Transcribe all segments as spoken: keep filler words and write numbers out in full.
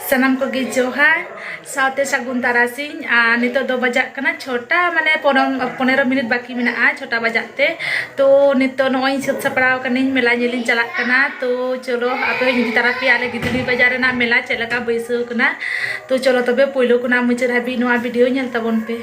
ᱥᱟᱱᱟᱢ ᱠᱚᱜᱮ ᱡᱚᱦᱟᱨ, ᱥᱟᱶᱛᱮ ᱥᱟᱹᱜᱩᱱ ᱛᱟᱨᱟᱥᱤᱧ᱾ ᱟᱨ ᱱᱤᱛᱚᱜ ᱫᱚ ᱵᱟᱡᱟᱜ ᱠᱟᱱᱟ ᱪᱷᱚᱴᱟ, ᱢᱟᱱᱮ ᱯᱚᱱᱮᱨᱚ, ᱯᱚᱱᱮᱨᱚ ᱢᱤᱱᱤᱴ ᱵᱟᱹᱠᱤ ᱢᱮᱱᱟᱜᱼᱟ ᱪᱷᱚᱴᱟ ᱵᱟᱡᱟᱜ ᱛᱮ᱾ ᱛᱚ ᱱᱤᱛᱚᱜ ᱱᱚᱜᱼᱚᱭ ᱤᱧ ᱥᱟᱹᱛ ᱥᱟᱯᱲᱟᱣ ᱠᱟᱹᱱᱟᱹᱧ, ᱢᱮᱞᱟ ᱧᱮᱞᱤᱧ ᱪᱟᱞᱟᱜ ᱠᱟᱱᱟ᱾ ᱛᱚ ᱪᱚᱞᱚ ᱟᱯᱮ ᱦᱚᱸ ᱤᱫᱤ ᱛᱟᱨᱟ ᱯᱮᱭᱟ ᱟᱞᱮ ᱜᱤᱫᱷᱲᱤ ᱵᱟᱡᱟᱨ ᱨᱮᱱᱟᱜ ᱢᱮᱞᱟ ᱪᱮᱫ ᱞᱮᱠᱟ ᱵᱟᱹᱭᱥᱟᱹᱣ ᱠᱟᱱᱟ᱾ ᱛᱚ ᱪᱚᱞᱚ ᱛᱚᱵᱮ ᱯᱳᱭᱞᱳ ᱠᱷᱚᱱᱟᱜ ᱢᱩᱪᱟᱹᱫ ᱦᱟᱹᱵᱤᱡ ᱱᱚᱣᱟ ᱵᱷᱤᱰᱤᱭᱳ ᱧᱮᱞ ᱛᱟᱵᱚᱱ ᱯᱮ᱾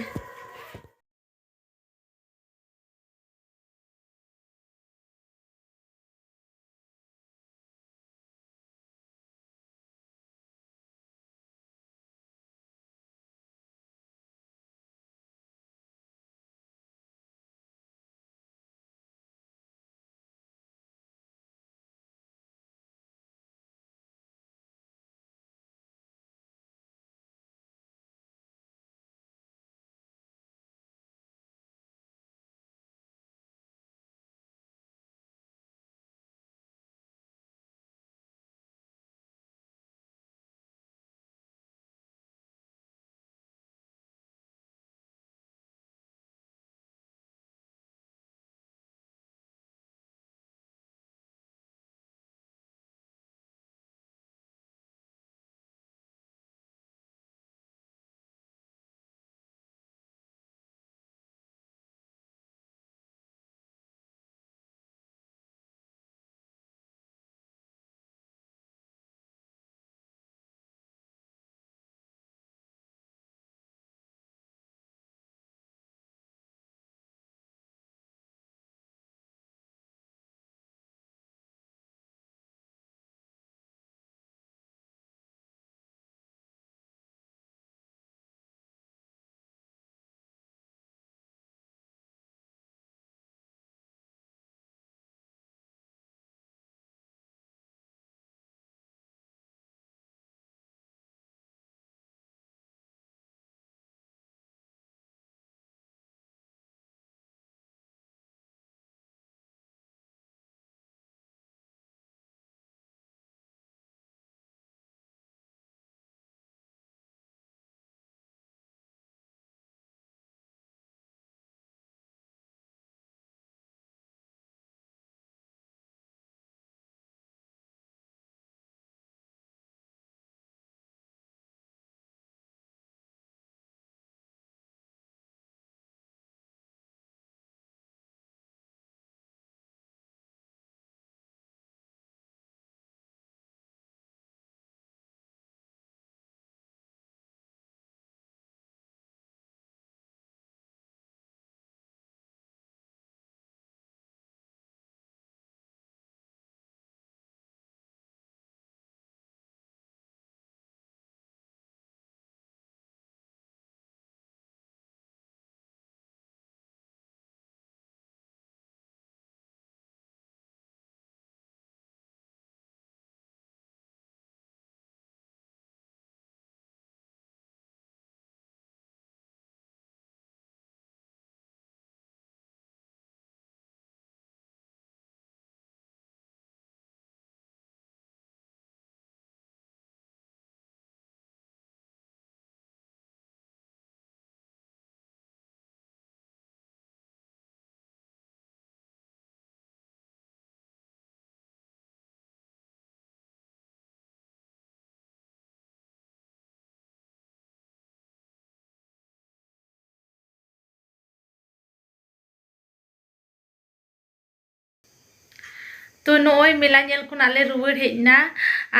ᱛᱚ ᱱᱚᱜᱼᱚᱭ ᱢᱮᱞᱟ ᱧᱮᱞ ᱠᱷᱚᱱᱟᱜ ᱞᱮ ᱨᱩᱣᱟᱹᱲ ᱦᱮᱡ ᱮᱱᱟ᱾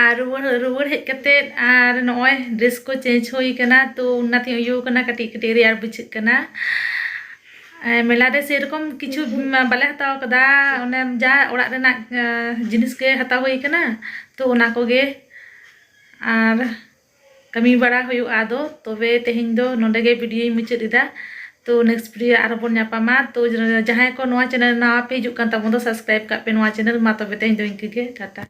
ᱟᱨ ᱨᱩᱣᱟᱹᱲ ᱨᱩᱣᱟᱹᱲ ᱦᱮᱡ ᱠᱟᱛᱮᱫ ᱟᱨ ᱱᱚᱜᱼᱚᱭ ᱰᱨᱮᱥ ᱠᱚ ᱪᱮᱧᱡᱽ ᱦᱩᱭ ᱠᱟᱱᱟ, ᱛᱚ ᱚᱱᱟᱛᱮᱧ ᱩᱭᱩ ᱠᱟᱱᱟ, ᱠᱟᱹᱴᱤᱡ ᱠᱟᱹᱴᱤᱡ ᱨᱮᱭᱟᱲ ᱵᱩᱡᱷᱟᱹᱜ ᱠᱟᱱᱟ᱾ ᱮ, ᱢᱮᱞᱟ ᱨᱮ ᱥᱮᱨᱚᱠᱚᱢ ᱠᱤᱪᱷᱩ ᱵᱟᱞᱮ ᱦᱟᱛᱟᱣ ᱠᱟᱫᱟ, ᱚᱱᱮ ᱡᱟ ᱚᱲᱟᱜ ᱨᱮᱱᱟᱜ ᱮ, ᱡᱤᱱᱤᱥ ᱜᱮ ᱦᱟᱛᱟᱣ ᱦᱩᱭ ᱠᱟᱱᱟ, ᱛᱚ ᱚᱱᱟ ᱠᱚᱜᱮ᱾ ᱟᱨ ᱠᱟᱹᱢᱤ ᱵᱟᱲᱟ ᱦᱩᱭᱩᱜᱼᱟ᱾ ᱟᱫᱚ ᱛᱚᱵᱮ ᱛᱮᱦᱮᱧ ᱫᱚ ᱱᱚᱰᱮ ᱜᱮ ᱵᱷᱤᱰᱤᱭᱳᱧ ᱢᱩᱪᱟᱹᱫ ᱮᱫᱟ᱾ ᱛᱚ ᱱᱮᱠᱥᱴ ᱵᱷᱤᱰᱤᱭᱳ ᱟᱨᱦᱚᱸ ᱵᱚᱱ ᱧᱟᱯᱟᱢᱟ᱾ ᱛᱚ ᱡᱟᱦᱟᱸᱭ ᱠᱚ ᱱᱚᱣᱟ ᱪᱮᱱᱮᱞ ᱱᱟᱣᱟ ᱯᱮ ᱦᱤᱡᱩᱜ ᱠᱟᱱ ᱛᱟᱵᱚᱱ ᱫᱚ, ᱥᱟᱵᱥᱠᱨᱟᱭᱤᱵ ᱠᱟᱜ ᱯᱮ ᱱᱚᱣᱟ ᱪᱮᱱᱮᱞ᱾ ᱢᱟ ᱛᱚᱵᱮ ᱛᱮᱦᱮᱧ ᱫᱚ ᱤᱱᱠᱟᱹ ᱜᱮ, ᱴᱟᱴᱟ᱾